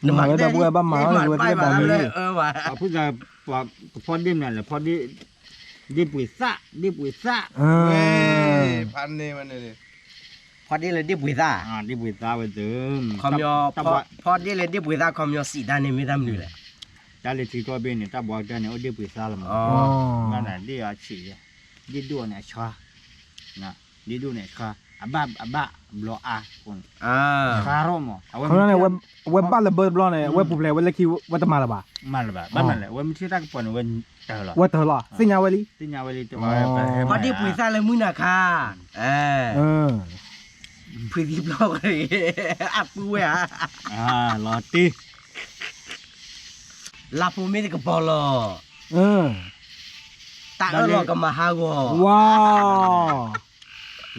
နမၤကတၢၢ်ဒ် ဘၣ်မၤဝဲလၢဝဲသ့ၣ်တဘၣ်မ့ၢ်, ပာ်ဖှိၣ်သး ကဖီၣ်ဒ့ၣ်မနုၤလဲၣ်, ဖီၣ်ဒ့ၣ်ပှ့ၤသၣ်, ဒ့ၣ်ပှ့ၤသၣ်, ဖီၣ်န့ၢ်ဝဲန့ၣ် ဖီၣ်ဒ့ၣ်လၢဒ့ၣ်ပှ့ၤသၣ်, ဒ့ၣ်ပှ့ၤသၣ်ဝဲသ့ၣ်, ခီပညီ ဖီၣ်ဒ့ၣ်လၢဒ့ၣ်ပှ့ၤသၣ် ခီပညီစံးတၢ်န့ၣ်မ့ၢ်တၢ်မနုၤလဲၣ်, တၢ်လၢထံကီၢ်ဘ့ၣ်န့ၣ် တၢ်ဘှီကတၢၢ်န့ၣ် အိၣ်ဒ့ၣ်ပှ့ၤသၣ်လီၤမး, ဘၣ်ဒ့ၣ်အဆံး, ဒ့ၣ်ဒိၣ်န့ၣ်အဆှါ, ဒ့ၣ်ဒိၣ်န့ၣ်အဆှါ, အဘၣ်အဘၣ်ဘျီအါ, ဆှါထီၣ်မး, အဝဲဘၣ်လၢဘၢတဘျီန့ၣ် အဝဲပူၤဖျဲးဝဲလၢခံဝဲတမၤလၢၤဘၣ်, မၤလၢၤဘၣ်, ဘၣ်မနုၤလဲၣ် အဝဲမ့ၢ်ထံၣ်တၢ်ကပီၤန့ၣ် ဝဲတၢ်လီၤ, ဝဲတၢ်လီၤ သ့ၣ်ညါဝဲလံ, သ့ၣ်ညါဝဲလံ, ဖီၣ်ဒ့ၣ်ပှ့ၤသၣ်လၢမုၢ်နၤခါ, ဖုးသံဘျီဝဲ, အပုၢ်ဝဲဧါ, လီၤတံၢ်, လါဖိမ့ၢ်တကပီၤလီၤ, တၢ်အၢၣ်လီၤကမၤဟးဂီၤ, ဝါ,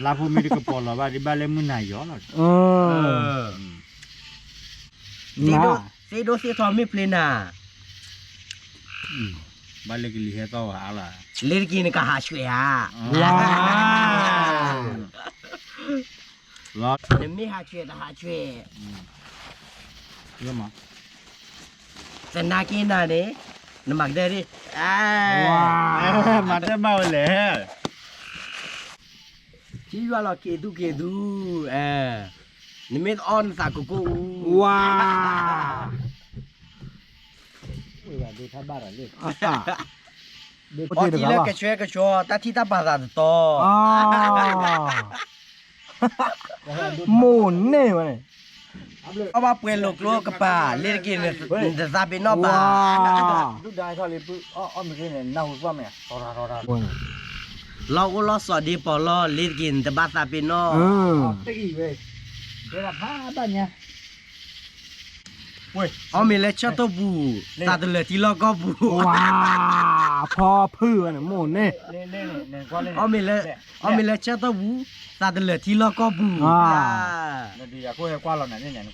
လါဖိမ့ၢ်တကပီၤလီၤဘၣ်ဒ်ဘၣ်လၢမုၢ်နၤယိၤလီၤ, သ့ၣ်ဒိၣ်သ့ၣ်ထီမ့ၢ်ဖျ့နၤ, ဘၣ်လၢကလံၤဟဲသီၣ်ဝဲအါလီၤ, လ့ၤတက့ၤနကဟးဆှဲးဧါ, ဝါ နမ့ၢ်ဟးဆှဲးတဟးဆှဲး, သနာ်က့နၤန့ၣ်, နမၤကတၢၢ်ဒ်, မၤတၢ်ဘၣ်ဝဲလဲၣ်, ထံယွၤလီၤက့ၤသူက့ၤသူ, နမ့ၢ်တအီၣ်နသးကကိၢ်အူ, ဝါ အီထံလၢကဆှဲကဆှီ တၢ်ထံၣ်တၢ်ပာ်သးတတီၤ, မိၢ်န့ၢ်ဝဲန့ၣ်, အီၣ်ဘၣ်ပှဲၤလိာ်ကျိကပၤ လ့ၤတက့ၤနတသးပ့ၤနီၣ်ဘၣ်, လီၢ်အိၣ်လီၢ်စီၤဒ့ပီၤလီၢ် လ့ၤတက့ၤနတဘၣ်သးပ့ၤနီၣ်, အီၣ်မ့ၤလၢဆၢၣ်တီၢ်ပူၤ သးတလၢာ်ထံလီၢ်ကီၢ်ပူၤ, ဖီဖုဝဲန့ၣ်မိၢ်န့ၢ်, အီၣ်မ့ၤလၢဆၢၣ်တီၢ်ပူၤ သးတလၢာ်ထံလီၢ်ကီၢ်ပူၤ, ကွၢ်လီၤ